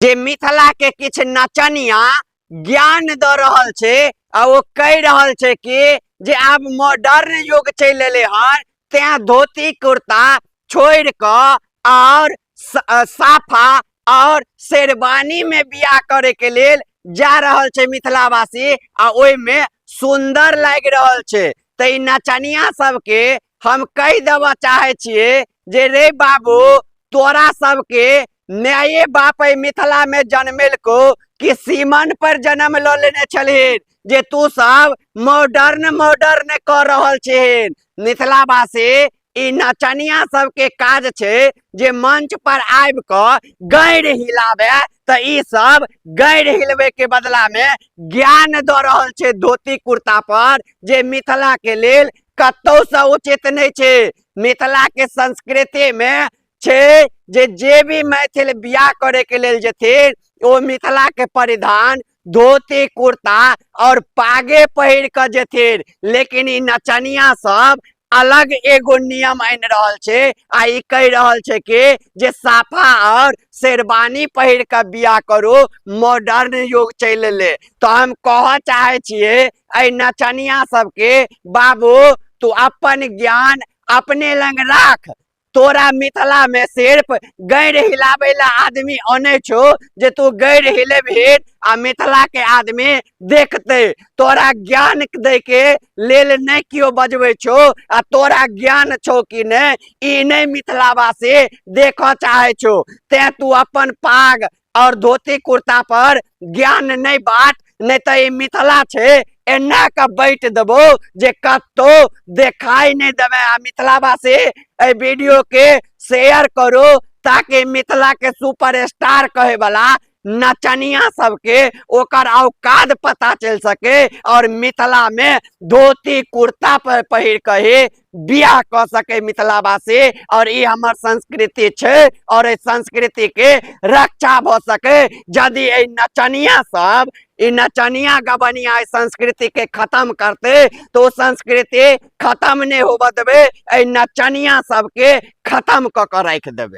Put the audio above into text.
जे मिथिला के किछु नचनिया ज्ञान दऽ रहल छै आ ओ कहि रहल छै कि जे आब मॉडर्न युग चलि एलै हन, तें धोती कुर्ता छोड़ि कऽ आओर साफा और शेरवानी में बियाह करे के लेल जा रहल छै मिथिलावासी आ ओहिमे सुंदर लागि रहल छै। तऽ ई नचनिया सबके हम कहि देबऽ चाहै छियै जे रे बाबू, तोरा सबके माये बाप एहि मिथिला में जन्मेलको कि सीमन पर जन्म लऽ लेने छलहिन जे तू सब मॉडर्न मॉडर्न कऽ रहल छिहिन। मिथिलावासी, ई नचनिया सबके काज छै जे मंच पर आबि कऽ गैर हिलाबे, तऽ ई सब गैर हिलबे के बदला में ज्ञान दऽ रहल छै धोती कुर्ता पर, जे मिथिला के लेल कतौ से उचित नहि छै। मिथिला के संस्कृति में छै जे जे भी मैथिल बियाह करे के लेल जेथिन ओ मिथिला के परिधान धोती कुर्ता और पागे पहिर के जेथिन, लेकिन ई नचनिया सब अलग एगो नियम आनि रहल छै आ ई कहि रहल छै कि जे साफा और शेरवानी पहिर के बियाह करू, मॉडर्न युग चलि एलै। तऽ हम कहऽ चाहै छियै एहि नचनिया सबके, बाबू तू अपन ज्ञान अपने लग राख, तोरा मिथिला में सिर्फ गैर हिलाबै ला आदमी अनै छौ जे तू गैर हिलेबही आ मिथिला के आदमी देखते, तोरा ज्ञान दै के लेल नहि केओ बजबै छौ आ तोरा ज्ञान छौ कि नहि ई नहि मिथिलावासी देखऽ चाहै छौ। तें तू अपन पाग और धोती कुर्ता पर ज्ञान नहि बाट, नहि तऽ ई मिथिला छै एना के बैठ देबो जे कतौ देखाई नहि देबै। आ मिथिलावासी एहि वीडियो के शेयर करू ताकि मिथिला के सुपर स्टार कहे वाला नचनिया सबके ओकर औकात पता चलि सके और मिथिला में धोती कुर्ता पर पहिर के ही बियाह कऽ सके मिथिलावासी, और ई हमर संस्कृति छै और एहि संस्कृति के रक्षा भऽ सके। यदि एहि नचनिया सब, ई नचनिया गबनिया एहि संस्कृति के खत्म करते तो ओ संस्कृति खत्म नहि होबऽ देबै, एहि नचनिया सबके खत्म कऽ के राखि देबै।